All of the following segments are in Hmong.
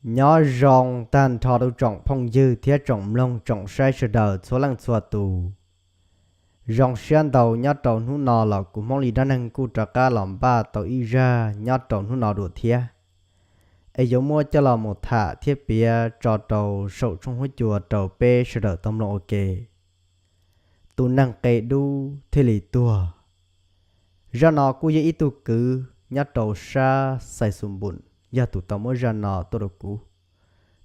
Nyob zoo tag nrho rau tsoom phooj ywg thiab tsoom mloog tsoom saib sawv daws txhua leej txhua tus. Zoo siab ntau nyob rau hnub no los kuv Hmoob li dab neeg kuj rov qab los npaj tau ib zaj nyob rau hnub no dua thiab, es yuav muab coj los mus tham thiab piav tso rau saum tshooj huab cua rau peb sawv daws tau mloog ua ke. Tus neeg qe dub thiaj li tuag. Zaj no kuj yog ib tug kwv nyob rau sab Xais Xus Npum yog tus tau muab zaj no tuaj rau kuv.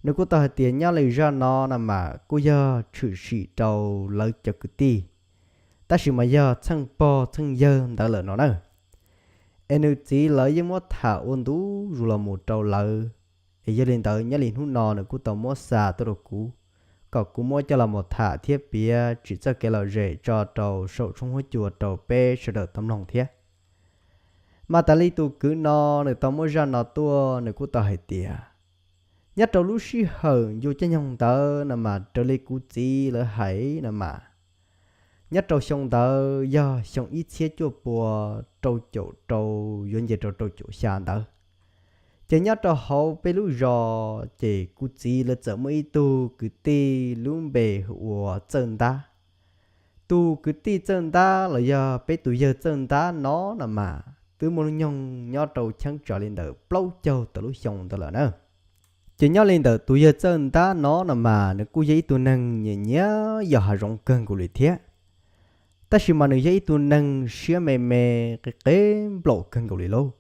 Nws kuj tau hais tias nyob li zaj no no mas kuj yog tshwm sim rau lawv cov kwv tij, tab sis mas yog txheej pog txheej yawg ntawd lawm no na. Es nws txiv lawv yeej muab tham ua ntu zus los mus rau lawv. Es yog li ntawd nyob li hnub no nws kuj tau muab xa tuaj rau kuv, kom kuv muab coj los mus tham thiab piav tsim txoj kev lom zem tso rau saum tshooj huab cua rau peb sawv daws tau mloog thiab. Mas tas li tus kwv no nws tau muab zaj no tuaj nws kuj tau hais tias, nyob rau lub sij hawm ncu caij nyoog ntawd no mas raws li kuv txiv lawv hais no mas, nyob rau xyoo ntawd yog xyoo ib txhiab cuaj pua rau caum rau, yuav nce rau rau caum xya ntawd. Ces nyob rau hauv peb lub zos ces kuv txiv lawv txawm muaj ib tug kwv tij lub npe hu ua Txawj Ntab. Tus kwv tij Txawj Ntab los yog peb tus yawg Txawj Ntab no no mas twb muaj lub nyoog nyob rau cheeb tsam li ntawm plaub caug tawm lub xyoo ntawd lawm na. Ces nyob li ntawm tus yawg Txawj Ntab no no mas nws kuj yog ib tug neeg nyiam nyiam yos hav zoov kawg nkaus li thiab. Tab sis mas nws yog ib tug neeg siab me me, qe qe nplaum kawg nkaus li lauj.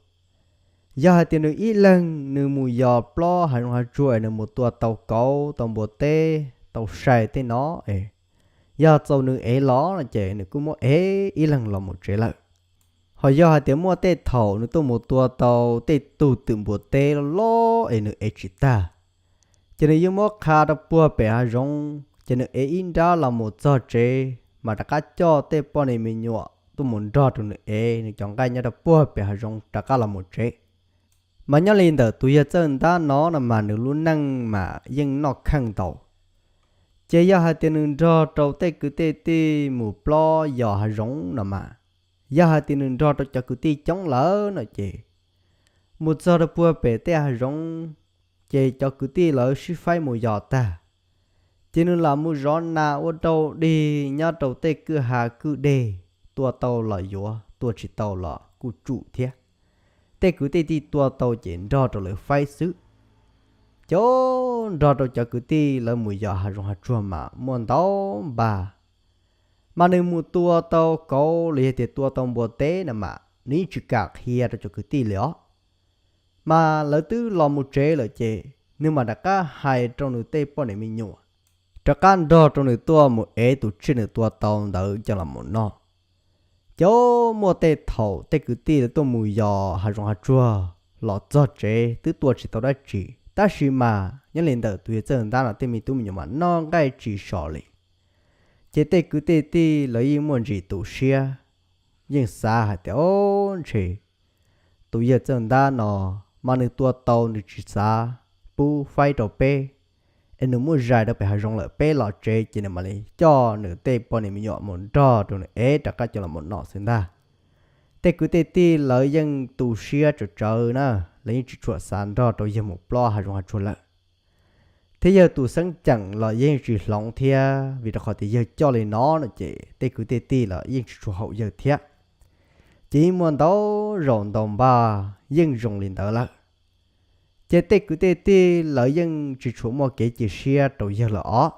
Yog hais tias nws ib leeg nws mus yos plob hav zoov hav tsuag es nws mus tua tau kauv tau npua teb tau sai tej no es, yog txaus nws ev los no ces nws kuj muab ev ib leeg los mus tsev lawm. Ho yog hais tias muaj tej thaum nws tuaj mus tua tau tej tug twm npua teb loj loj es nws ev tsis tag, ces nws yeej muab qha rau puag pem hav zoov ces nws ev ib nrab los mus txog tsev mas rov qab coj tej poj niam me nyuam tuaj mus nrog rau nws ev, nws cov nqaij nyob rau puag pem hav zoov rov qab los mus tsev. Mas nyob li ntawm tus yawg Txawj Ntab no no mas nws lub neej mas yeej noj kheej ntau. Ces yog hais tias nws nrog rau tej kwv tej tij mus plob yos hav zoov no mas, yog hais tias nws nrog rau cov kwv tij coob lawm no ces, mus txog rau puag pem tej hav zoov, ces cov kwv tij lawv sib faib mus yos tag, ces nws lam mus zov nas ua rau dig nyob rau tej kwj ha kwj deg, tua tau los yuav, tua tsis tau los kuj tsum thiab. Tej kwv tej tij tua tau ces nrog rau lawv faib xwb. Ces nrog rau cov kwv tij lawv mus yos hav zoov hav tsuag mas muaj ntau npag. Mas nws mus tua tau kauv los yog tias tua tau npua teb na mas nws yeej tsis kam qhia rau cov kwv tij li os. Mas lawv twb los mus tsev lawm ces nws mam rov qab hais rau nws tej poj niam me nyuam, rov qab nrog rau nws tuaj mus ev tus tsiaj nws tua tau ntawd coj los mus noj. Ces muaj tej thaum tej kwv tij lawv tuaj mus yos hav zoov hav tsuag los txog tsev twb tua tsis tau dab tsi, tab sis mas nyob li ntawm tus yawg Txawj Ntab no tej me tub me nyuam mas noj nqaij tsis so li. Ces tej kwv tej tij lawv yeej muaj ntsis tu siab, yeej xav hais tias, o, ntshe tus yawg Txawj Ntab no mas nws tua tau nws tsis xav pub faib rau peb, es nws muab zais rau pem hav zoov lawm, peb los tsev ces nws mam li coj nws tej poj niam me nyuam mus nrog rau nws ev rov qab coj los mus noj xwb ntag. Tej kwv tej tij lawv yeej tu siab tsawv tsawv na, lawv yeej tsis tshua xav nrog rau yawg mus plob hav zoov hav tsuag lawm. Thiab yawg tus xeeb ceem los yeej tsis hloov thiab, vim rau qhov tias yawg coj li no no ces tej kwv tej tij los yeej tsis tshua haum yawg thiab. Ces yeej muaj ntau zaus ntau npag yeej zoo li ntawd lawm. Ces tej kwv tej tij lawv yeej tsis tshua muaj kev cia siab rau yawg lawm os.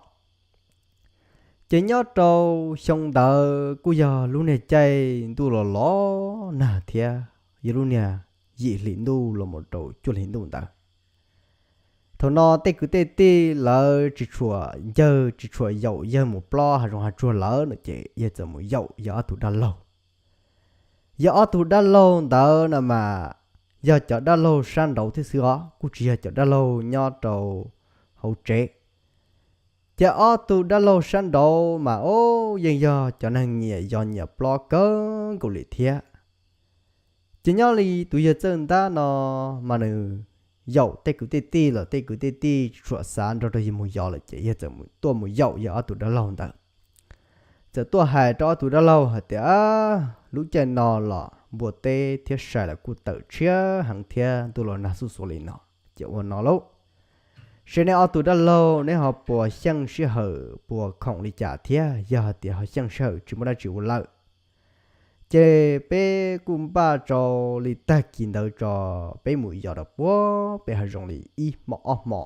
Ces nyob rau xyoo ntawd kuj yog lub niag caij ntuj los los nag thiab, yog lub niag yim hlis ntuj los mus rau cuaj hlis ntuj ntawd. Thaum no tej kwv tej tij lawv tsis tshua ncawg tsis tshua yaum yawg mus plob hav zoov hav tsuag lawm no ces yawg txawm mus yaum yawg ob tug dab laug. Yawg ob tug dab laug ntawd no mas yog cov dab laug sab nraud thiab xwb os, kuj tsis yog cov dab laug nyob rau hauv tsev. Ces ob tug dab laug sab nraud mas, o, yeej yog cov neeg nyiam yos nyiam plob kawg nkaus li thiab. Ces nyob li tus yawg Txawj Ntab no mas nws yaum tej kwv tej tij los tej kwv tej tij tsis tshua xav nrog rau yawg mus yos lawm ces yawg txawm tuaj mus yaum yawg ob tug dab laug ntawd. Txawm tuaj hais rau ob tug dab laug hais tias, lub caij no los npua teb thiab sai los kuj tawm tshiab heev thiab ntuj los nag xuj xuav li no, ces ua no lauj. Seb neb ob tug dab laug neb ho puas xyeej sij hawm puas khoom li cas thiab, yog hais tias ho xyeej sij hawm tsis muaj dab tsi ua lawm, ces peb kuj npaj rau li tag kis ntawd tso, peb mus yos rau puag pem hav zoov li ib hmo ob hmo,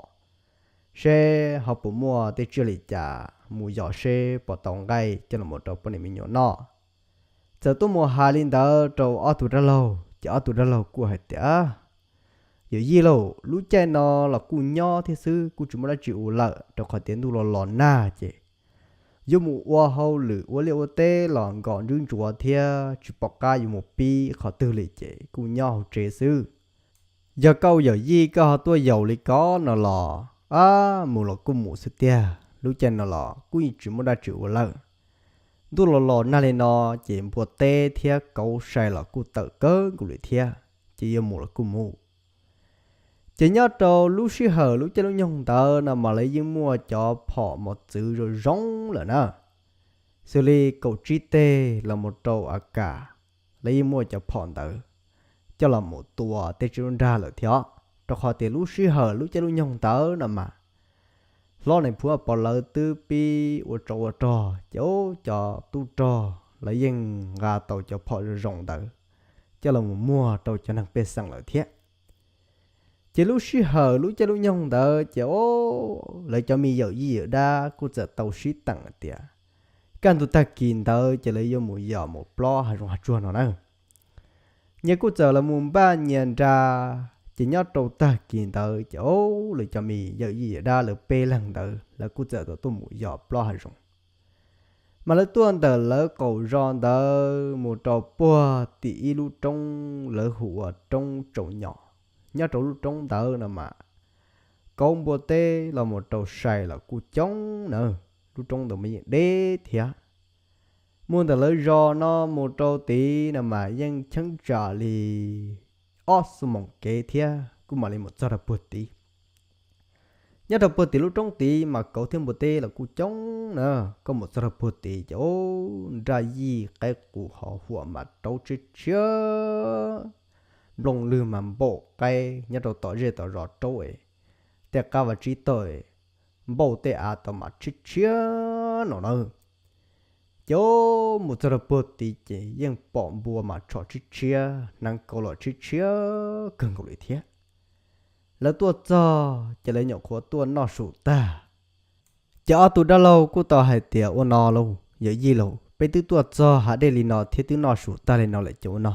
seb ho puas muaj tej tsiaj li cas, mus yos seb puas tau nqaij coj los rau poj niam me nyuam noj. Txawm tuaj mus hais li ntawd rau ob tug dab laug ces ob tug dab laug kuj hais tias, Yawm yij lauj, lub caij no los kuj nyob thiab xwb, kuj tsis muaj dab tsi ua lawm, rau qhov tias ntuj los los nag ces yuav mus ua hauj lwm ua liaj ua teb los nkaus ntswb ntsuav thiab tsis pom qab yuav mus pib qhov twg li ces kuj nyob hauv tsev xwb. Yog koj ua yawm yij koj ho tuaj yaus li ko no los, ab, mus los kuj mus xwb tiag, lub caij no los kuj yeej tsis muaj dab tsi ua lawm. Ntuj los los nag li no ces npua teb thiab kauv sai los kuj tawm kawg nkaus li thiab, ces yuav mus los kuj mus. Ces nyob rau lub sij hawm lub caij lub nyoog ntawd no mas lawv yeej muaj cov phom mos txwv zoo zoo lawm na, xws li kaum tsib teg los mus rau a kas, lawv yeej muaj cov phom ntawd coj los mus tua tej tsiaj nrag lawm thiab, rau qhov tias lub sij hawm lub caij lub nyoog ntawd no mas hlob Nais Phoo Vaj Pov lawv twb pib ua tsov ua rog ces cov tub rog lawv yeej nqa tau cov phom zoo zoo ntawd coj los mus muag rau cov neeg pej xeem lawm thiab. Ces lub sij hawm lub caij lub nyoog ntawd ces lawv cov me yawm yij yawm dab kuj txawm tau sib teem tias kaj ntug tag kis ntawd ces lawv yuav mus yos mus plob hav zoov hav tsuag no na. Nyias kuj txawm los mus npaj nyias nra, ces nyob rau tag kis ntawd ces lawv cov me yawm yij yawm dab lawv peb leeg ntawd lawv kuj txawm tau tuaj mus yos plob hav zoov. Mas lawv tuaj ntawm lawv qaum zos ntawd mus rau puag tim ib lub roob lawv hu ua roob Tsaus Nyos. Nyob rau lub roob ntawd no mas kauv npua teb los mus rau sai los kuj coob na, lub roob ntawd mas yeej deb thiab. Mus ntawm lawv zos no mus rau tid no mas yeej cheeb tsam li ob xuab moos kev thiab kuj mam li mus txog rau puag tid. Nyob rau puag tim lub roob tid mas kauv thiab npua teb los kuj coob na, koj mus txog rau puag tid ces nraj yij qaib qus hov huam mas raub tshiab tshiab, nplooj lwg mas npaum qaib nyob rau tom zej tom zos raub es, tej qab vaj tsib taug npaum tej av tau mas tshiab tshiab no na. Ces mus txog rau puag tid ces yeej pom npua mas tshom tshiab tshiab, hneev kauv los tshiab tshiab kawg nkaus li thiab. Lawv tuaj txog ces lawv nyuam qhuav tuaj noj su tag, ces ob tug dab laug kuj tau hais tias, Ua no lauj yawm yij lauj, peb twb tuaj txog hav dej li no thiab twb noj su tag li no lawm ces ua no,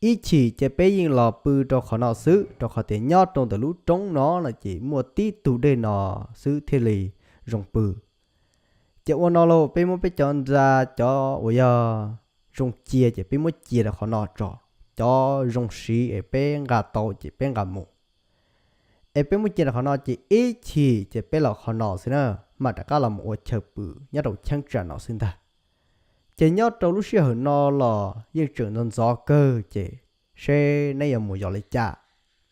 ib chim ces peb yeej los pw rau qhov no xwb, rau qhov tias nyob rau ntawm lub roob no no ces muaj tib tug dej no xwb thiaj li zoo pw. Ces ua no lauj, peb muab peb cov ntxa, cov uas yog zoo cia ces peb muab cia rau qhov no tso, cov zoo siv es peb nqa tau ces peb nqa mus. Es peb muab cia rau qhov no ces ib chim ces peb los qhov no xwb na, mam rov qab los mus ua chaw pw nyob rau cheeb tsam no xwb ntag. Ces nyob rau lub sij hawm no los yeej tseem ntxov ntxov kawg ces seb neb yuav mus yos li cas.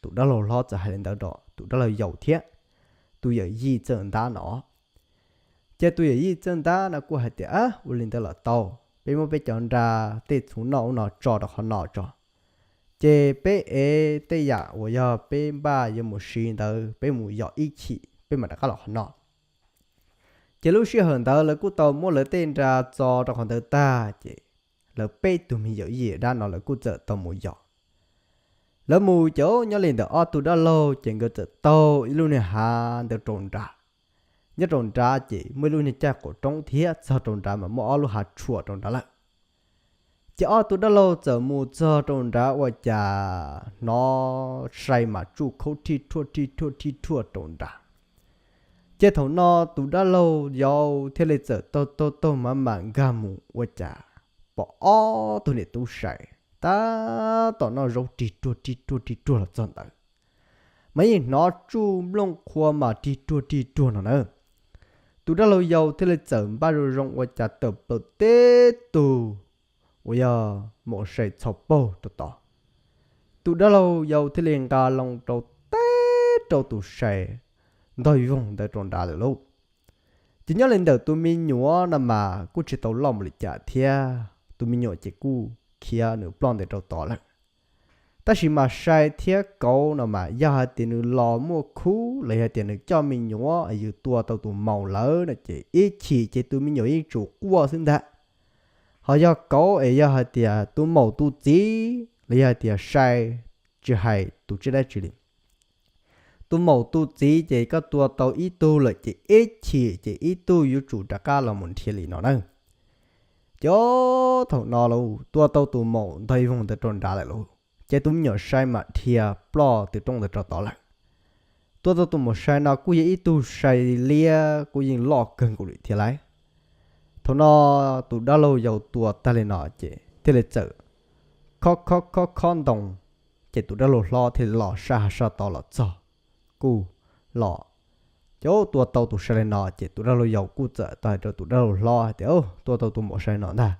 Tus dab laug hlob txawm hais li ntawd rau tus dab laug yau thiab tus yawm yij txawj ntab no. Ces tus yawm yij txawj ntab no kuj hais tias, Ab, ua li ntawd los tau, peb muab peb cov nra, tej txhuv noj ub no tso rau qhov no tso, ces peb ev tej yam uas yog peb npaj yuav mus siv ntawd peb mus yos ib chim peb mam rov qab los qhov no. Ces lub sij hawm ntawd lawv kuj tau muab lawv tej nra txo rau qhov ntawd tag ces lawv peb tug me yawm yij dab no lawv kuj txawm tau mus yos. Lawv mus ces nyob li ntawm ob tug dab laug ces nkawd txawm taug ib lub niag hav ntawd rau nrad. Nyob rau nrad ces muaj ib lub niag caij qaum roob thiab txog rau nrad mas muaj ob lub hav tshuam rau nrad lawm. Ces ob tug dab laug txawm mus txog rau nrad ua cas hnov sai mas tsuj khaub rhij rhuaj rhij rhuaj rhij rhuaj rau nrad. Ces thaum no tus dab laug yau thiaj li txawm taug taug taug mam mam nkag mus ua cas pom ob tug niam tub sai tab tom noj zaub rig ruag rig ruag rig ruag los txog ntawd, mas yeej hnov tsuj nplooj qhua mas rig ruag rig ruag no na. Tus dab laug yau thiaj li txawm npaj zoo zoo ua cas tawm plaws teb tug uas yog maum sai txho paug rau tod. Tus dab laug yau thiaj li nqa loo rau teb rau tus sai ntog voog ntawd rau nrad lawm lauj. Ces nyob li ntawm tus me nyuam no mas kuj tsis tau loj mus li cas thiab, tus me nyuam ces kuj khiav nws ploj ntawd rau tod lawm. Tab sis mas sai thiab kauv no mas yog hais tias nws los muaj khub los yog tias nws coj me nyuam yus tua tau tus maum lawm no ces ib chim ces tus me nyuam yeej tsum quaj xwb ntag. Ho yog kauv es yog hais tias tus maum tus txiv los yog hais tias sai, tsis hais tus tsiaj dab tsi li, tus maum tus txiv ces koj tua tau ib tug lawm ces ib chim ces ib tug yuav tsum rov qab los mus nrhiav li no na. Ces thaum no lauj, tua tau tus maum ntog ib voog ntawd rau nrad lawm lauj, ces tus me nyuam sai mas dhia ploj tw rooj ntawd rau tod lawm. Tua tau tus maum sai no kuj yog ib tug sai liab kuj yeej loj kawg nkaus li thiab lauj. Thaum no tus dab laug yau tua tag li no ces thiaj li txawm khob khob khob khob ntoo, ces tus dab laug hlob thiaj li los sab hav sab tod los txog, kuj los. Ces tua tau tus sai li no ces tus dab laug yau kuj txawm tau hais rau tus dab laug hlob hais tias, Tua tau tus maum sai no ntag,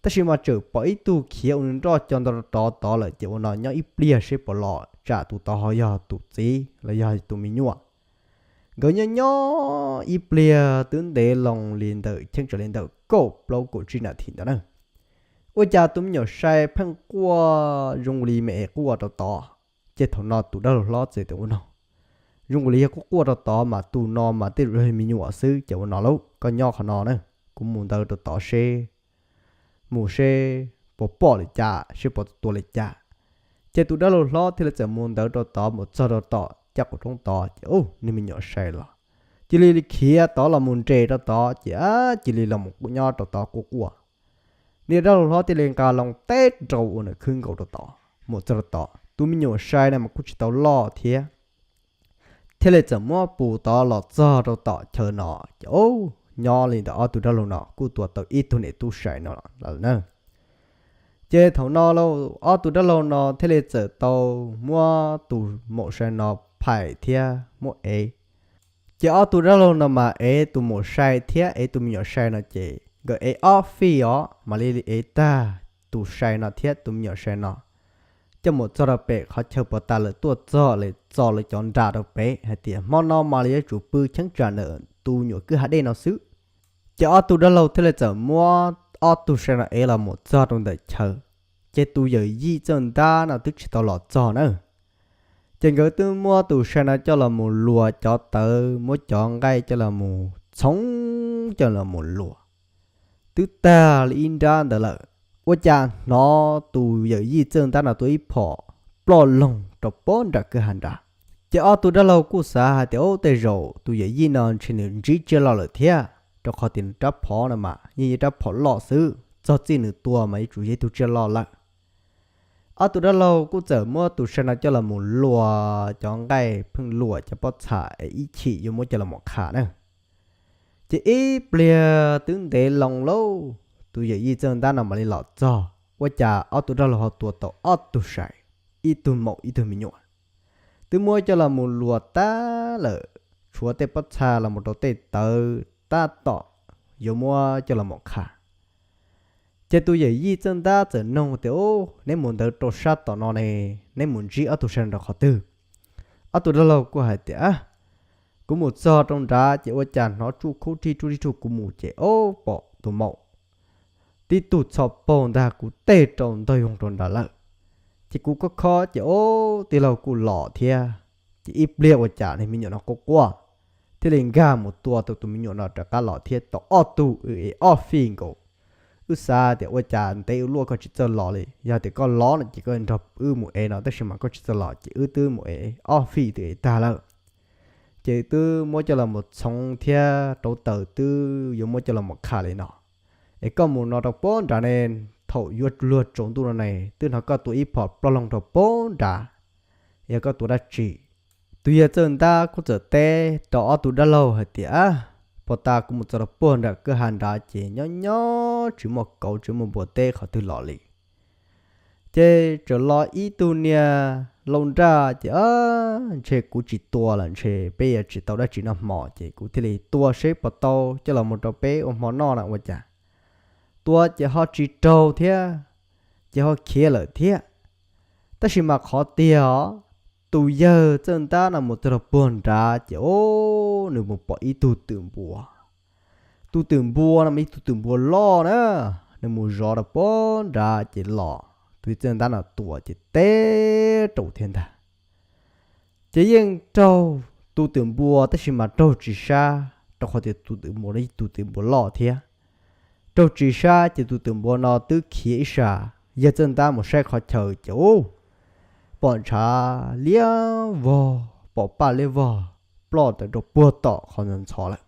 tab sis mas tseem pom ib tug khiav ua nws nroj co ntawd rov tod lawm ces ua no nyob ib pliag seb puas los, tsam tus tod ho yog tus txiv los yog tus me nyuam. Nkawd nyob nyob ib pliag twb ntev loo li ntawm cheeb tsam li ntawm kaum plaub kaum tsib nas this ntawd na. Ua cas tus me nyuam sai pheej quaj zoo li me es quaj rau tod. Ces thaum no tus dab laug hlob txawm tias, Ua no zoo li yog kuj quaj rau tod mas tus no mas tej zaum yog me nyuam xwb, ces ua no lauj, koj nyob qhov no na, kuv mus ntawd rau tod seb, mus seb puas pom li cas, seb puas tua li cas. Ces tus dab laug hlob thiaj li txawm mus ntawd rau tod, mus txog rau tom caj qaum roob tod ces ub, niag me nyuam sai los cia li khiav tod los mus nres rau tod ces cia li los mus nyob rau tod quaj quaj. Niag dab laug hlob thiaj li nqa loo teb rau ua nws khwb nkaus rau tod, mus txog rau tod tus me nyuam sai no mas kuj tsis tau loj thiab, thiaj li txawm muab pus tod los txog rau tom chaw no ces ub, nyob li ntawm ob tug dab laug no kuj tua tau ib tug niam tub sai no lawm na. Ces thaum no lauj, ob tug dab laug no thiaj li txawm tau muab tus maum sai no phais thiab muab ev. Ces ob tug dab laug no mas ev tus maum sai thiab ev tus me nyuam sai no ces nkawd ev ob fij os, mam li ev tag tus sai no thiab tus me nyuam sai no coj mus txog rau pem qhov chaw puag ta lawm, tuaj txog lawm txo lawv cov nra rau pem hais tias hmo no mas lawv yuav tsum pw cheeb tsam ntawm tus nyuam kwj hav dej no xwb. Ces ob tug dab laug thiaj li txawm muab ob tug sai no ev los mus txog rau ntawm chaw, ces tus yawm yij txawj ntab no twb tsis tau los txog na. Ces nkawd twb muab tus sai no coj los mus luas cov tawv, muab cov nqaij coj los mus txhoov coj los mus luas. Twb tag li ib nrab ntawd lawm, ua cas hnov tus yawm yij txawj ntab no tua ib phom ploj loog rau pob nram kwj ha nrad. Ces ob tug dab laug kuj xav hais tias, Ub, tej zaum tus yawm yij no ntshe nws ntsib tsiaj loj lawm thiab, rau qhov tias nws rab phom no mas yeej yog rab phom loj xwb, txog txij nws tua mas yuav tsum yog ib tug tsiaj loj lawm. Ob tug dab laug kuj txawm muab tus sai no coj los mus luas cov nqaij, pheej luas cov pob txha es ib chim yuav muab coj los mus qha na. Ces ib pliag twb ntev loo lauj, tus yawm yij txawj ntab no mam li los txog, ua cas ob tug dab laug ho tua tau ob tug sai, ib tug maum ib tug me nyuam. Twb muab coj los mus luas tag lawm, tshuav tej pob txha los mus rau tej tawv tab tom yuav muab coj los mus qha. Ces tus yawm yij txawj ntab txawm noog tias, Ub, neb mus ntawd rau sab tom no ne, neb mus ntsib ob tug sai no rau qhov twg? Ob tug dab laug kuj hais tias, Kuv mus txog rau nrad ces ua cas hnov tsuj khub rhij tsuj rhij tsuj, kuv mus ces ub, pom tus maum tib tug txho paug ntag kuv tej rau ntog yoog rau nrad lawm. Ces kuv khob khob ces ub, tij laug kuj los thiab. Ces ib pliag ua cas niag me nyuam no quaj quaj, thiaj li nkag mus tua tau tus me nyuam no rov qab los thiab tau ob tug, wb ev ob fij nkaus. Wb xav tias ua cas ntev ua luaj koj tsis txawj los li, yog tias koj los no ces koj nrog wb mus ev no, tab sis mas koj tsis txawj los ces wb twb mus ev ob fij twb ev tag lawm. Ces twb muab coj los mus txhoov thiab rauv taws twb yuav muab coj los mus qha li no. Es koj mus no rau pob nrad ne, thaum yuav luag tsaus ntuj no ne twb hnov koj tua ib phom ploj loog rau pob nrad, yog koj tua dab tsi? Tus yawg txawj ntab kuj txawm teb rau ob tug dab laug hais tias, Puag ta kuv mus txog rau puag nram kwj ha nrad ces nyob nyob tsis muaj kauv tsis muaj npua teb qhov twg los li. Ces txawm los ib tug niag lau nraj ces, Ntshe kuv tsis tua lawm, ntshe peb yuav tsis tau dab tsi noj hmo, ces kuv thiaj li tua seb puas tau coj los mus rau peb ua hmo noj na. Ua cas tua ces ho tsis raug thiab, ces ho khiav lawm thiab. Tab sis mas qhov tiag os, tus yawg txawj ntab no mus txog rau puag nrad ces, o, nws mus pom ib tug twm npua. Tus twm npua no mas ib tug twm npua loj na, nws mus zov rau puag nrad ces los tus yawg Txawj Ntab no tua ces teb rau thiab ntag. Ces yeej raug tus twm npua tab sis mas raug tsis sab rau qhov tias tus twm npua no tus twm npua loj thiab. Raug tsis sab ces tus twm npua no twb khiav ib sab, yawg Txawj Ntab mus saib qhov chaw ces ub, pom ntshav liab vog, pom paj liab vog ploj tawm rau puag tom qhov ntxhov ntxhov lawm.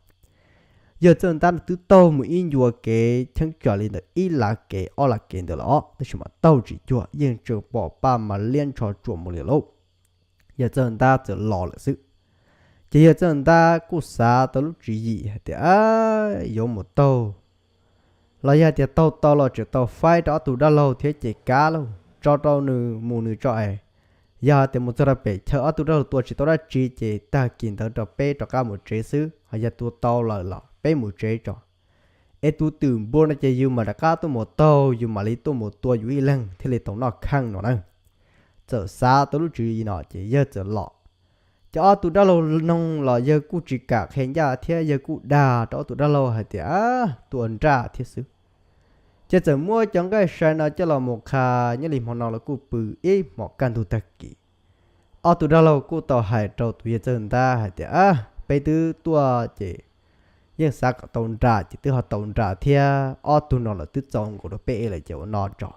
Yawg Txawj Ntab twb taug mus ib ncua kev cheeb tsam li ntawm ib lav kev ob lav kev ntawd los tab sis mas taug tsis cuag, yeej tseem pom paj mas liab ntsho tsuam mus li lauj. Yawg Txawj Ntab txawm los lawm xwb. Ces yawg Txawj Ntab kuj xav tau lub tswv yim hais tias yuav mus taug los yog tias taug tau los tseem tau faib rau ob tug dab laug thiab ces kav lauj, tso rau nws mus nws tso es. Yog hais tias mus txog rau pem chaw ob tug dab laug tua tsis tau dab tsi ces tag kis ntawd rau peb rov qab mus tsev xwb, ho yog tua tau lawm los peb mus tsev tso. Es tus twm npua no ces yus mam rov qab tuaj mus taug, yus mam li tuaj mus tua yus ib leeg thiaj li tau noj kheej no na. Txawm xav tau lub tswv yim no ces yawg txawm los. Ces ob tug dab laug noog los yawg kuj tsis kam qhia ncaj thiab yawg kuj dag rau ob tug dab laug hais tias tua nraj thiab xwb. Ces txawm muab cov nqaij sai no coj los mus qha, nyob li hmo no los kuj pw ib hmos kaj ntug tag kis. Ob tug dab laug kuj tau hais rau tus yawg Txawj Ntab hais tias peb twb tuaj ces yeej xav kom tau nra ces twb ho tau nra thiab, ob tug no lawm twb txaus nkaus rau peb lawm ces ua no tso,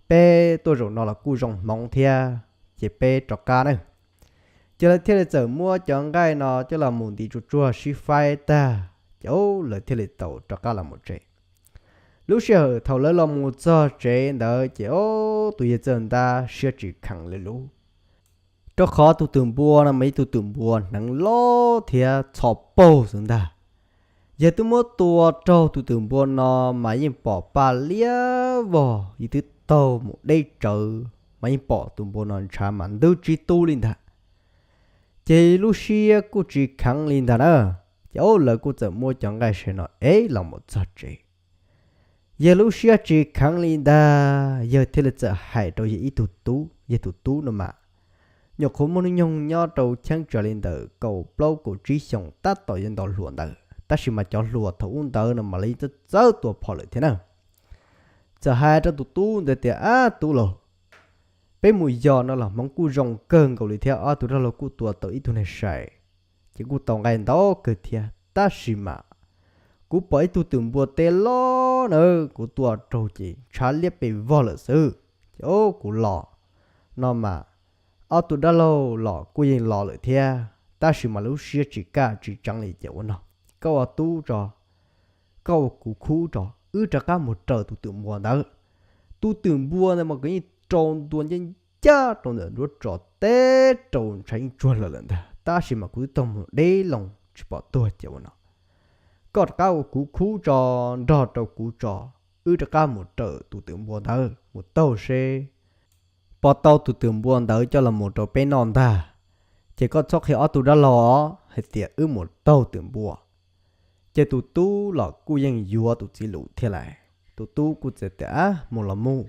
peb tuaj zaum no los kuj zoo hmoov thiab, ces peb rov qab na. Ces lawv thiaj li txawm muab cov nqaij no coj los mus ntim tsuag tsuag sib faib tag ces lawv thiaj li tau rov qab los mus tsev. Lub sij hawm thaum lawv los mus txog tsev ntawd ces tus yawg Txawj Ntab siab tsis kheev li lub, rau qhov tus twm npua no mas ib tug twm npua hneev loj thiab txho paug xwb ntag. Yawg twb muab tua raug tus twm npua no mas yeej pom paj liab vog, yawg twb taug mus deb tsawv mas yeej pom tus npua no ntshav mas ntub tsib tub li ntag. Ces lub siab kuj tsis kheev li ntag na. Ces lawv kuj txawm muab cov nqaij sai no ev los mus txog tsev. Yawg lub siab tsis kheev li ntag, yawg thiaj li txawm hais rau yawg ib tug tub, yawg tus tub no mas nyuam qhuav muaj hnub nyoog nyob rau cheeb tsam li ntawm kaum plaub kaum tsib xyoos tab tom yuav nto hluas ntawd, tab sis mas cov hluas thaum ub ntawd no mas lawv yeej txawj txawj tua phom lawm thiab na. Txawm hais rau tus tub ntawd tias, Ab tub lauj, peb mus yos no los hmoov kuj zoo kawg nkaus li thiab, ob tug dab laug kuj tua tau ib tug neeg sai, ces kuj tau nqaij ntau kawg thiab, tab sis mas kuv pom ib tug twm npua teb loj na, kuv tua raug ces ntshav liab pes vog lawm xwb. Ces kuv los no mas ob tug dab laug los kuj yeej los lawm thiab, tab sis mas lub siab tsis kaj tsis tseev li ces ua no, koj ua tub tso, koj ua kuv khub tso, wb rov qab mus raws tus twm npua ntawd. Tus twm npua ntawd mas kuv yeej rau ntua ncaj ncaj rau ntawm nruab tso teb rau ntshav yeej tsuag lawm lawm ntag, tab sis mas kuv twb taug mus deb loo tsis pom tuag ces ua no, koj rov qab ua kuv khub tso, nrog rau kuv tso, wb rov qab mus raws tus twm npua ntawd mus taug seb puas tau tus twm npua ntawd coj los mus rau peb noj ntag. Ces koj txhob qhia ob tug dab laug hais tias wb mus taug twm npua. Ces tus tub los kuj yeej yuav tus txiv lus thiab lais, tus tub kuj txawm tias, Ab, mus los mus.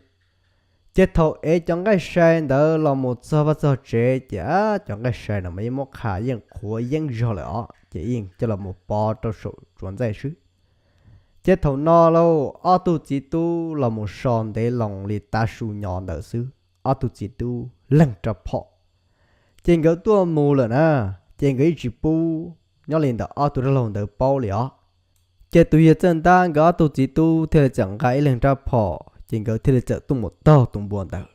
Ces thaum ev cov nqaij sai ntawd los mus txog vaj txog tsev ces cov nqaij sai no mas yeej muab qha yeej qhuav yeeb zog lawm os, ces yeej coj los mus pov rau saum tsuas ntxaij xwb. Ces thaum no lauj, ob tug txiv tub los mus so ntev loo li tav su nyo ntawd xwb, ob tug txiv tub leeg rab phom. Ces nkawd tuaj mus lawm na, ces nkawd yeej tsis pub nyob li ntawm ob tug dab laug ntawd paub li os. Ces tus yawg Txawj Ntab nkawd ob tug txiv tub thiaj li txawm nqa ib leeg rab phom, ces nkawd thiaj li txawm tuaj mus taug tus npua ntawd.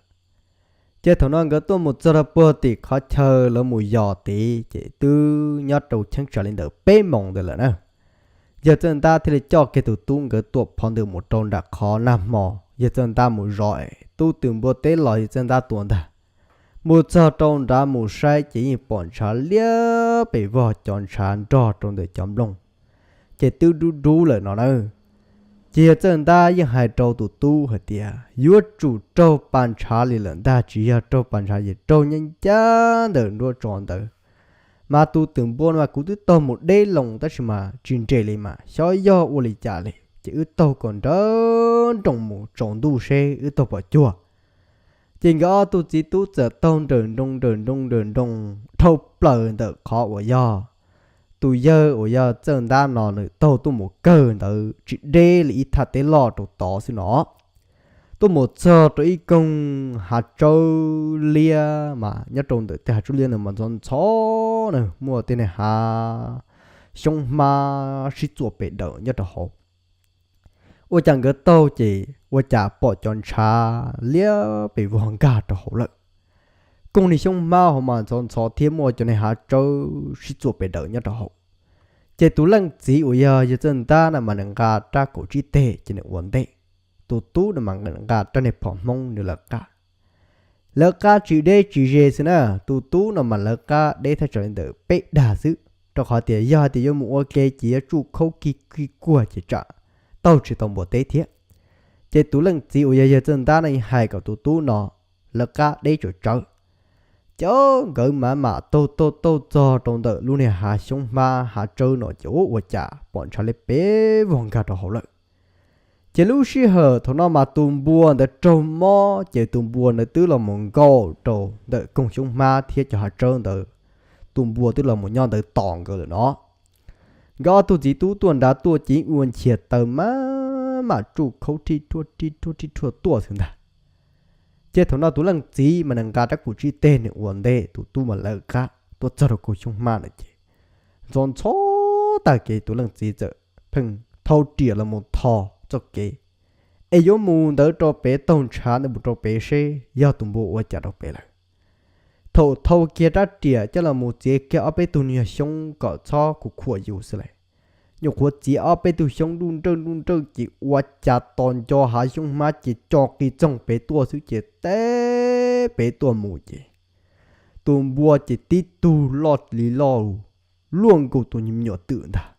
Ces thaum no nkawd tuaj mus txog rau puag tim qhov chaw lawv mus yos tid, ces twb nyob rau cheeb tsam li ntawm peb moos ntawd lawm na. Yawg Txawj Ntab thiaj li coj kiag tus tub nkawd tuaj phov ntawd mus rau nram qhov nag hmo, yawg Txawj Ntab mus zov es tus twm npua teb los yawg Txawj Ntab tua ntag. Mus txog rau nrad mus saib ces yeej pom ntshav liab pes vog, cov ntshav nrog rau ntawm cov nplooj ces twb dub dub lawm no na. Ces yawg Txawj Ntab yeej hais rau tus tub hais tias, Yuav tsum raug pas ntshav li lawm ntag, tsis yog raug pas ntshav ces raug ncaj ncaj ntawm nruab tso ntawd. Mas tus twm npua no mas kuv twb taug mus deb loo tab sis mas tsis nres li mas xyov yog ua li cas li, ces wb taug kom nrawm nroos mus tsaus ntuj seb wb taug puas cuag. Ces nkawd ob tug txiv tub txawm taug nrawm nroos nrawm nroos nrawm nroos dhau plaws ntawm qhov uas yog tus yawg uas yog Txawj Ntab no nws taug tuaj mus kawg ntawd tsis deb li ib thaj teb loj rau tod xwb no. Tuaj mus txog rau ib koog hav tsawb liab mas nyob rau ntawm tej hav tsawb liab ntawd mas ntxhov ntxhov na, muaj tej niag hav xyoob hmab sib txuam pes daws nyob rau hauv. Ua cas nkawd taug ces ua cas pom cov ntshav liab pes vog nkag rau hauv lawm. Koog niag xyoob hmab hauv mas ntxhov ntxhov thiab muaj cov niag hav tsawb sib txuam pes daws nyob rau hauv. Ces tus leej txiv uas yog yawg Txawj Ntab na mas nws nqa rab kaum tsib teg ces nws ua ntej. Tus tub no mas nqa rab niag phom Hmoob nws lawv qab. Lawv qab tsis deb tsis ze xwb na, tus tub no mas lawv qab deb thaj tsam li ntawm peb dag xwb, rau qhov tias yog hais tias yuav mus ua ke ces yuav tsuj khaub kig kig kuag ces tsam taug tsis tau npua teb thiab. Ces tus leej txiv uas yog yawg Txawj Ntab no hais kom tus tub no lawv qab deb tsawv tsawv. Ces nkawd mam mam taug taug taug txog rau ntawm lub niag hav xyoob hmab hav tsawb no ces ua cas pom ntshav liab pes vog nkag rau hauv lawm. Ces lub sij hawm thaum no mas tus npua ntawd raug mob ces tus npua ntawd twb los mus nkaum rau ntawm koog xyoob hmab thiab cov hav tsawb ntawd, tus npua twb los mus nyob ntawd tos nkawd lawm no. Nkawd ob tug txiv tub tuaj nrad tuaj ces ua nchias taw maj mam tsuj khaub rhij rhuaj rhij rhuaj rhij rhuaj tuaj xwb ntag. Ces thaum no tus leej txiv mas nws nqa rab kaum tsib teg nws ua ntej, tus tub mas lawv qab tuaj txog rau koog xyoob hmab na ces ntxhov ntxhov tag kev tus leej txiv txawm pheej thau riam los mus tho txoj kev es yuav mus ntawd rau pem, taug ntshav ntawd mus rau pem seb yog tus npua ua cas rau pem lawm. Thaum thau kiag rab riam coj los mus txiav kiag ob peb tug niag xyoob kom txhob kuv khuam yus xwb lawm, nyuam qhuav txiav ob peb tug xyoob nruj nrawj nruj nrawj ces ua cas tos nco hav xyoob hmab ces co qis txoog pem tuaj xwb ces teb pem tuaj mus ces tus npua ces tib tug loj li loj luaj nkaus tus me nyuam twm ntag.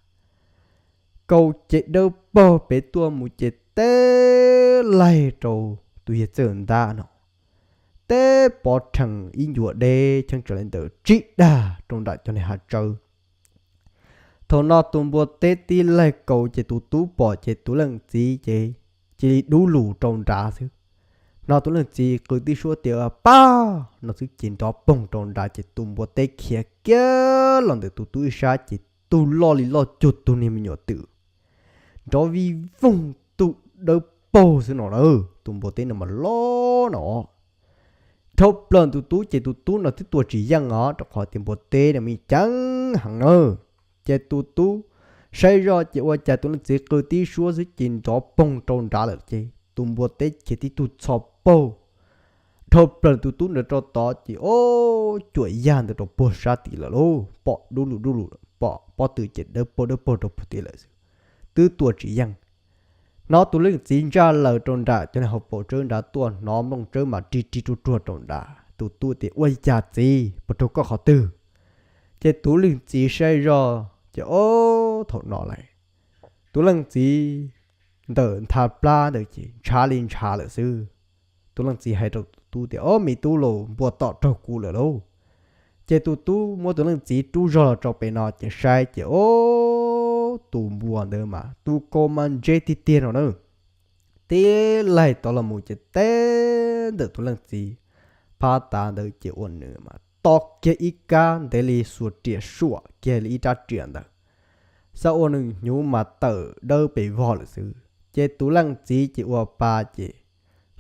Kaus ces dawb paug pem tuaj mus ces teb laig rau tus yawg Txawj Ntab no, teb pov rhees ib ncua deb cheeb tsam li ntawm tsib dag rau nram cov niag hav tsawb. Thaum no tus npua teb tib laig kaus ces tus tub pom ces tus leej txiv ces cia li dub lus rau nrad xwb. No tus leej txiv qw tib suab tias pab no xwb ces nrov poog rau nrad ces tus npua teb khiav kiag los ntawm tus tub ib sab ces tug loj li loj cuag tus niag me nyuam twm, nrov vij voog tug dawb paug xwb no na. Tus npua teb no mas loj no dhau plaws tus tub ces tus tub no twb tua tsis yeej os, rau qhov tias npua teb no mas ceev heev na. Ces tus tub saib zoj ces ua cas tus leej txiv qw tib suab xwb ces nrov poog rau nrad lawm ces tus npua teb khiav tib tug txho paug dhau plaws tus tub ntawd rau tod ces o, cuam yaj ntawd rau puag sab tid lawm lauj, pom dub lus dub lus, pom pob tw ces dawb paug dawb paug rau puag tid lawm xwb, twb tua tsis yeej. Hnov tus leej txiv ntsaj laws rau nram cov niag hauv paus tsawb nrad tuaj, hnov nplooj tsawb mas rig rig ruag ruag rau nrad. Tus tub tias ua cas txiv, puas raug koj qhov twg? Ces tus leej txiv saib zoj ces o, thaum no lawm, tus leej txiv ntawm ntha plab ntawd ces ntshav li ntshav lawm xwb. Tus leej txiv hais rau tus tub tias o, me tub lauj, npua tom raug kuv lawm lauj. Ces tus tub muab tus leej txiv rub zog los rau pem no ces saib ces o, tus npua ntawd mas tus kaus mas ntse tiag tiag no na. Tib laig tod los mus ces teb ntawm tus leej txiv phab tav ntawd ces ua nws mas to kiag ib kab ntev li xuas riam suam kiag li ib rab riam ntawd, xav ua nws hnyuv mas tawm dawb pes vog lawm xwb. Ces tus leej txiv ces ua pa ces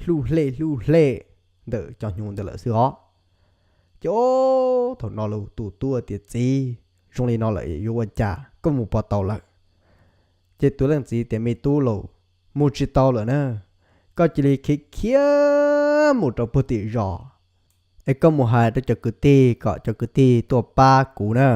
hlub hlej hlub hlej ntawm cov hnyuv ntawd lawm xwb os. Ces o, thaum no los tus tub tias txiv, zoo li no lawm yuav ua cas, koj mus puas tau lawm? Ces tus leej txiv tias me tub lauj, mus tsis tau lawm na, koj cia li khiav khiav mus rau puag tim zos es koj mus hais rau cov kwv tij kom cov kwv tij tuaj pab kuv na.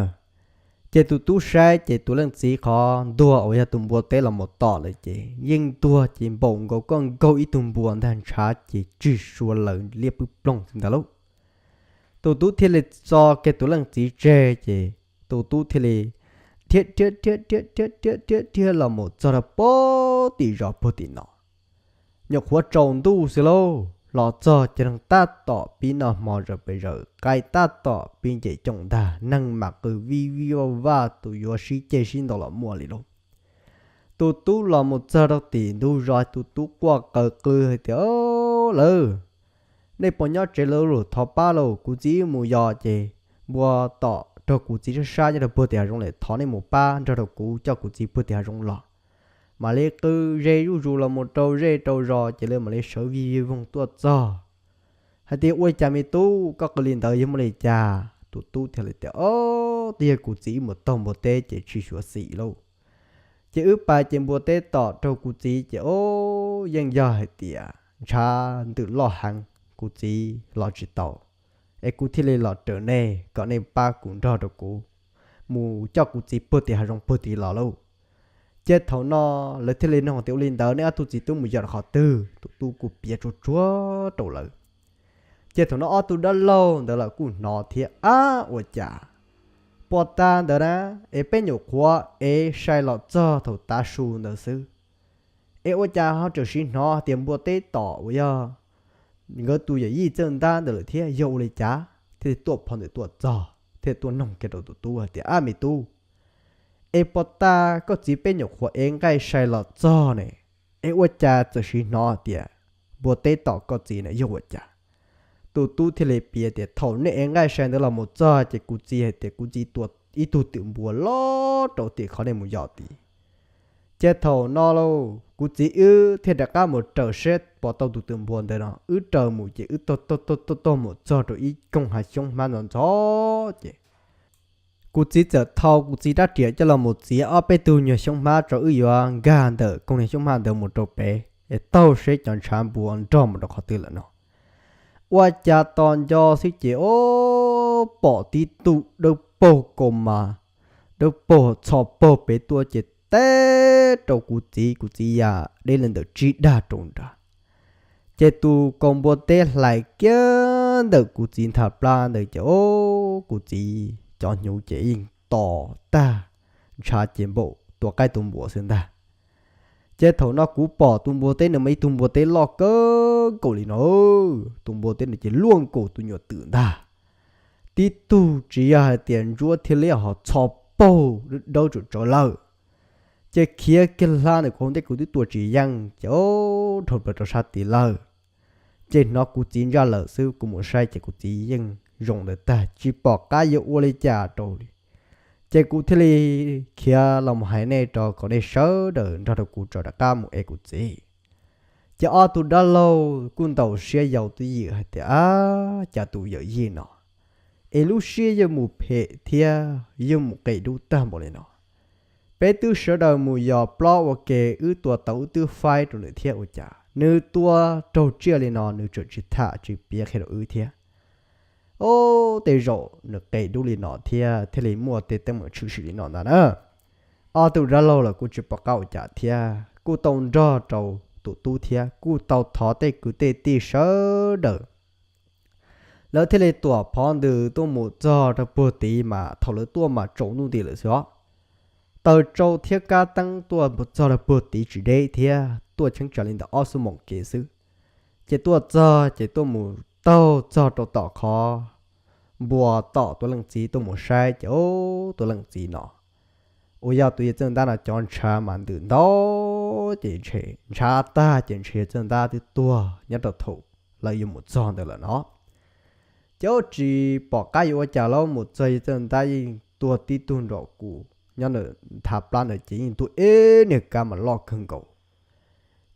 Ces tus tub saib ces tus leej txiv qhov ntuag uas yog tus npua teb los mus tom lawm ces yeej ntuag ces npaum nkaus koj nkaug ib tug npua ntag, ntshav ces tsig sua lawm liab pwb ploog xwb ntag lauj. Tus tub thiaj li tso kiag tus leej txiv tseg ces tus tub thiaj li dhia dhia dhia dhia dhia dhia dhia los mus txog rau puag tim zos puag tim no. Nyuam qhuav tsaus ntuj xwb lauj, los txog ces neeg tab tom pib noj hmo zaws pes zaws, qaib tab tom pib nce coom ntag, neeg mam qw vij vij vaj vaj tus yuav sib ceg sib ntaus los muaj li lauj. Tus tub los mus txog rau tim ntug zos, tus tub quaj qw qw hais tias lawv, nej puas nyob tsev lawm, thov pab lauj, kuv txiv mus yos ces npua tom raug kuv txiv sab sab nyob rau puag tim hav zoov lawm, thov nej mus pab nrog rau kuv coj kuv txiv puag tim hav zoov los. mam li qw ze zuj zus los mus rau zej rau zos ces lawv mam li sawv vij vij voog tuaj txog. Hais tias, Ua cas me tub, koj qw li ntawd yog muaj li cas? Tus tub thiaj li tias, Ob, twb yog kuv txiv wb mus taug npua teb ces tsis xyuav xim lauj. Ces wb pais ces npua teb tom raug kuv txiv ces ob, yeej yog hais tias ntshav ntws loj heev, kuv txiv los tsis tau, es kuv thiaj li los raws nej kom nej pab kuv nrog rau kuv mus coj kuv txiv puag tim hav zoov puag tid los lauj. Ces thaum no lawv thiaj li nug tias, Ua li ntawd nej ob tug txiv tub mus yos rau qhov twg? Tus tub kuj piav tsuag tsuag rau lawv. Ces thaum no ob tug dab laug ntawd lawv kuj hnov thiab, Ab, ua cas pom tag ntawd na, es peb nyuam qhuav ev sai los txog thaum tav su ntawd xwb, es ua cas ho tseem siv hnov tias npua teb tom uas yog nkawd tus yawm yij Txawj Ntab ntawd lawm thiab, yog ua li cas? Thiaj li tuaj phov ntawm tuaj txog thiaj tuaj noog kiag rau tus tub hais tias, Ab, me tub, es pom tag koj txiv peb nyuam qhuav ev nqaij sai los txog ne, es ua cas txawm siv hnov tias npua teb tom koj txiv na, yog ua cas? Tus tub thiaj li piav tias, Thaum nej ev nqaij sai ntawd los mus txog ces kuv txiv hais tias kuv txiv tua ib tug twm npua loj rau tim qhov nej mus yos tid. Ces thaum no lauj, kuv txiv wb thiaj rov qab mus raws saib pom tau tus twm npua ntawd no, wb raws mus ces wb taug taug taug taug mus txog rau ib koog hav xyoob hmab ntxhov ntxhov ces kuv txiv txawm thau kuv txiv rab riam coj los mus txiav ob peb tug nyuag xyoob hmab rau wb yuav nkag ntawm koog niag xyoob hmab ntawd mus rau pem es taug saib cov ntshav npua nrog mus rau qhov twg lawm no. Ua cas tos nco xwb ces ob, pom tib tug dawb paug kaus mas, dawb paug txho paug pem tuaj ces teb rau kuv txiv, kuv txiv ya deb li ntawm tsib dag rau nrad. Ces tus kaus npua teb hlais kiag ntawm kuv txiv nthav plab ntawd ces ob, kuv txiv cov hnyuv ces yeej to tag, ntshav ces npaum tua qaib tua npua xwb ntag. Ces thaum no kuv pom tus npua teb no mas ib tug npua teb loj kawg nkaus li no, tus npua teb no ces luaj nkaus tus nyuam twm ntag. Tib tug tsis yog hais tias ntsuab thiab liab ho txho paug dawb tsawv tsawv lawm. Ces khiav kiag hla ntawm kuv hauv ntej kuv twb tua tsis yeej ces ob, dhau plaws rau sab tid lawm. Ces hnov kuv txiv ntsaj lawm xwb, kuv mus saib ces kuv txiv yeej zoo ntawd tag tsis pom qab yuav ua li cas rau li. Ces kuv thiaj li khiav los mus hais nej rau kom nej sawv daws nrog rau kuv tso rov qab mus ev kuv txiv. Ces ob tug dab laug kuj ntaus siab yau twj ywm hais tias, Ab, cas tus yawm yij no es lub siab yuav mus phem thiab yuav mus qis dub tag npaum li no. Peb twb sawv daws mus yos plaub ua ke, wb tua tau wb twb faib rau nws thiab ua cas nws tua raug tsiaj li no nws tseem tsis tham tsis piav qhia rau wb thiab. Ob, tej zaum nws qis dub li no thiab thiaj li muaj tej teeb meem tshwm sim li no ntag na. Ob tug dab laug los kuj tsis pom qab ua cas thiab kuj tau nrog rau tus tub thiab kuj tau thov tej kwv tej tij sawv daws. Lawv thiaj li tuam phov ntws tuaj mus txog rau puag tid mas thaum lawv tuaj mas tsaus ntuj nti lawm xwb os. Taws tsau thiab kab teeb tuaj txog rau puag tid tsis deb thiab tuaj cheeb tsam li ntawm ob xuab moos kev xwb. Ces tuaj txog ces tuaj mus taug txog rau tom qhov npua tom tus leej txiv tuaj mus saib ces ub, tus leej txiv no uas yog tus yawg Txawj Ntab no cov ntshav mas ntws ntau ces ntshe ntshav tag ces ntshe yawg Txawj Ntab twb tuag nyob rau thaum lawv yuav mus txog ntawd lawm no. Ces ub tsis pom qab yuav ua cas lawm, mus txog yawg Txawj Ntab yeej tuag tib tug nraum kus nyob ntawm nthav plab ntawd ces yeej tuag ib niag kab mas loj kawg nkaus.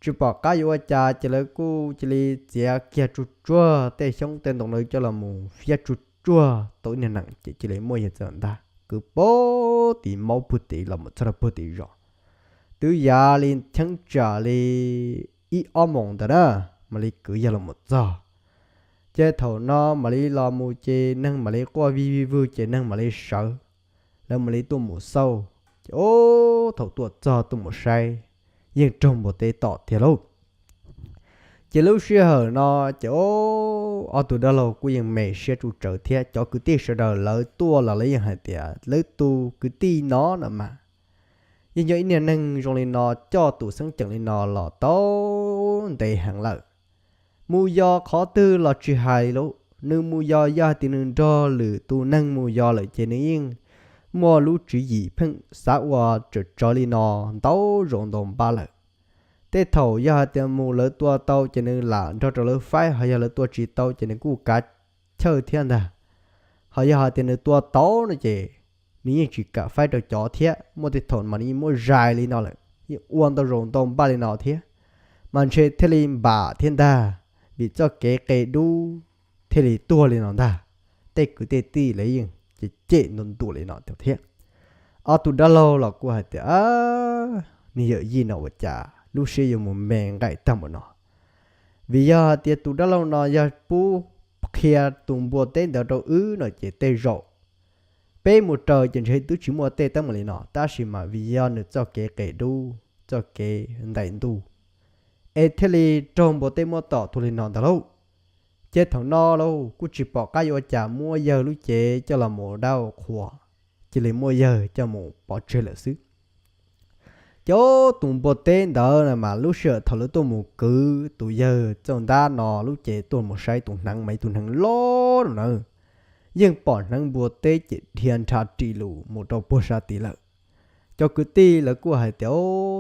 Tsis pom qab yuav ua cas ces lawv kuj cia li txiav kiag tsuj tsuag tej xyoob tej ntoo ntawd coj los mus fiab tsuj tsuag tau ib niag nees ces cia li muab yawg Txawj Ntab kwv puag tim maub puag tid los mus txog rau puag tim zos. Twb yav li cheeb tsam li ib ob moos ntawd na, mam li kwv yawg los mus txog. Ces thaum no mam li los mus ces neeg mam li quaj vij vij vwg ces neeg mam li sawv, lawv mam li tuaj mus xauj. Ces ub, thaum tuaj txog tuaj mus saib, yeej raug npua teb tom tiag lauj. Ces lub sij hawm no ces ub, ob tug dab laug kuj yeej me siab tsuj tsawv thiab cov kwv tij sawv daws lawv tuaj los lawv yeej hais tias lawv tus kwv tij no no mas yeej yog ib niag neeg zoo li no coj tus xeeb ceem li no los tau ntev heev lawm. Mus yos qhov twg los tsis hais li lauj, nws mus yos yog hais tias nws nrog lwm tus neeg mus yos lawm ces nws yeej muaj lub tswv yim pheej xav ua tsawv tsawv li no ntau zaus ntau npab lawm. Tej thaum yog hais tias mus lawv tua tau ces nws lam nrog rau lawv faib, ho yog lawv tua tsis tau ces nws kuj kav chawj thiab ntag. Ho yog hais tias nws tua tau no ces nws yeej tsis kam faib rau cov thiab, muaj tej thaum mas nws yeej muab zais li no lawm. yeej ua ntau zaus ntau npaj li no thiab, mas ntshe thiaj li npam thiab ntag, vim txoj kev qe dub thiaj li tuag li no ntag. Tej kwv tej tij lawv yeej cem cem ntuas ntuas li no thiab. Ob tug dab laug los kuj hais tias, Nws yawm yij no ua cas lub siab yuav mus me nqaim tag npaum no? Vim yog hais tias tus dab laug no yog pub qhia tus npua teb ntawd rau wb no ces tej zaum peb mus raws ces ntshe twb tsis muaj tej teeb meem li no, tab sis mas vim yog nws txoj kev qe dub, txoj kev ntais ntuj, es thiaj li raug npua teb muab tom tuag li no ntag lauj. Ces thaum no lauj kuj tsis pom qab yuav ua cas, muab yawg lub cev coj los mus dab ua qhua, cia li muab yawg coj mus pov tseg lawm xwb. Ces tus npua teb ntawd mas lub sij hawm thaum lawv tuaj mus kwv tus yawg txoj ntab no lub cev tuaj mus saib tus hneev mas ib tug hneev loj no na, yeej pom hneev npua teb ces dhia nrha ris lus mus rau puag sab tid lawm. Cov kwv tij lawv kuj hais tias,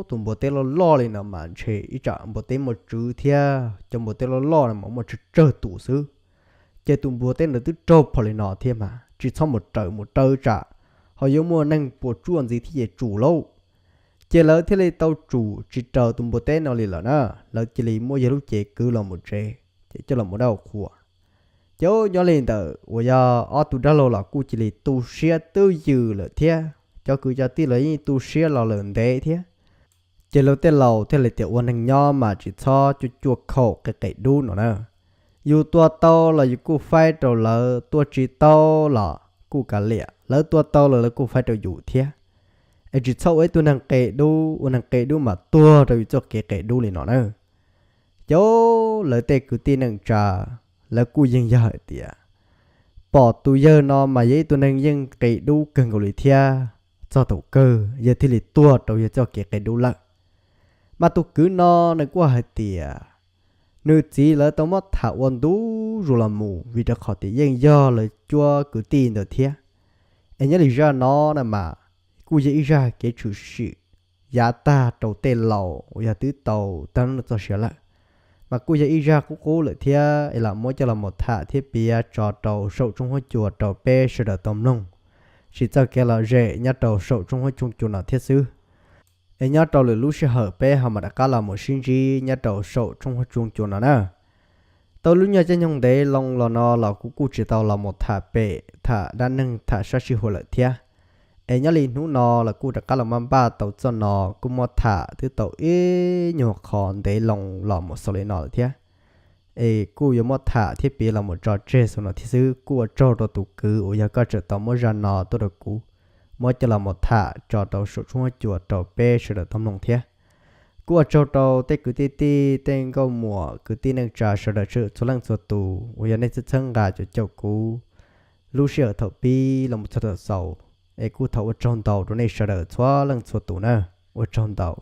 Tus npua teb loj loj li no mas ntshe ib tsam npua teb muaj tswv thiab, cov npua teb loj loj no mas muaj tsawg tsawg tus xwb. Ces tus npua teb ntawd twb raug phom li no thiab mas tsis txhob mus raws, mus raws tsam ho yuav muaj neeg puas tsuaj ntxiv thiab ces tsum lauj. Ces lawv thiaj li tau tsum tsis raws tus npua teb no li lawm na, lawv cia li muab yawg lub cev kwv los mus tsev ces coj los mus dab ua qhua. Ces nyob li ntawd uas yog ob tug dab laug los kuj cia li tu siab twj ywm lawm thiab, cov kwv cov tij los yeej tu siab los lawm ntev thiab. Ces lawv tej laus thiaj li tias, Ua neeg nyob mas tsis txhob cuaj cuaj khaum qe qe dub no na. Yus tua tau los yus kuj faib rau lawv, tua tsis tau los kuj kav liam, lawv tua tau los lawv kuj faib rau yus thiab. Es tsis txhob ua ib tug neeg qe dub, ua neeg qe dub mas tuag rau yus txoj kev qe dub li no na. Ces lawv tej kwv tij neej tsa lawv kuj yeej yog hais tias pom tus yawg no mas yog ib tug neeg yeej qe dub kawg nkaus li thiab, txog thaum kawg yawg thiaj li tuag rau yawg txoj kev qe dub lawm. Mas tus kwv no nws kuj hais tias nws txiv lawv tau muab tham ua ntu zus los mus, vim rau qhov tias yeej yog lawv cuab kwv tij ntawd thiab. Es nyob li zaj no na mas kuj yog ib zaj kev tshwm sim yav tag rau tej laus uas yog twb tau tag txoj sia lawm, mas kuj yog ib zaj qub qub lawm thiab, es lam muab coj los mus tham thiab piav tso rau saum tsoob huab cua rau peb sawv daws tau mloog, tsis txoj kev lom zem nyob rau saum tsoob huab cua no thiab xwb. Es nyob rau lwm lub sij hawm peb ho mam rov qab los mus sib ntsib nyob rau saum tsoob huab cua no na. Tau lub nyuag caij nyoog ntev loo los no los kuv kuj tsis tau los mus tham pem tham dab neeg tham sab sij huam lawm thiab. Es nyob li hnub no los kuj rov qab los maj npaj tau txoj no kuj muab tham twb tau ib nyuag qho ntev loo los mus xaus li no lawm thiab. Es kuj yuav muab tham thiab piav los mus tso tseg xaus no thiab xwb. Kuj ua tsaug rau tus kwv uas yog koj tseem tau muab zaj no tuaj rau kuv, muab coj los mus tham tso rau saum tsoob huab cua rau peb sawv daws tau mloog thiab. Kuj ua tsaug rau tej kwv tij tij tej nkauj muam kwv tij neej tsa sawv daws txhua leej txhua tus uas yog nej txhawb nqa caum kuv lub sij hawm thaum pib los mus txog thaum xaus. Es kuj thov ua tsaug ntau rau nej sawv daws txhua leej txhua tus na. Ua tsaug ntau.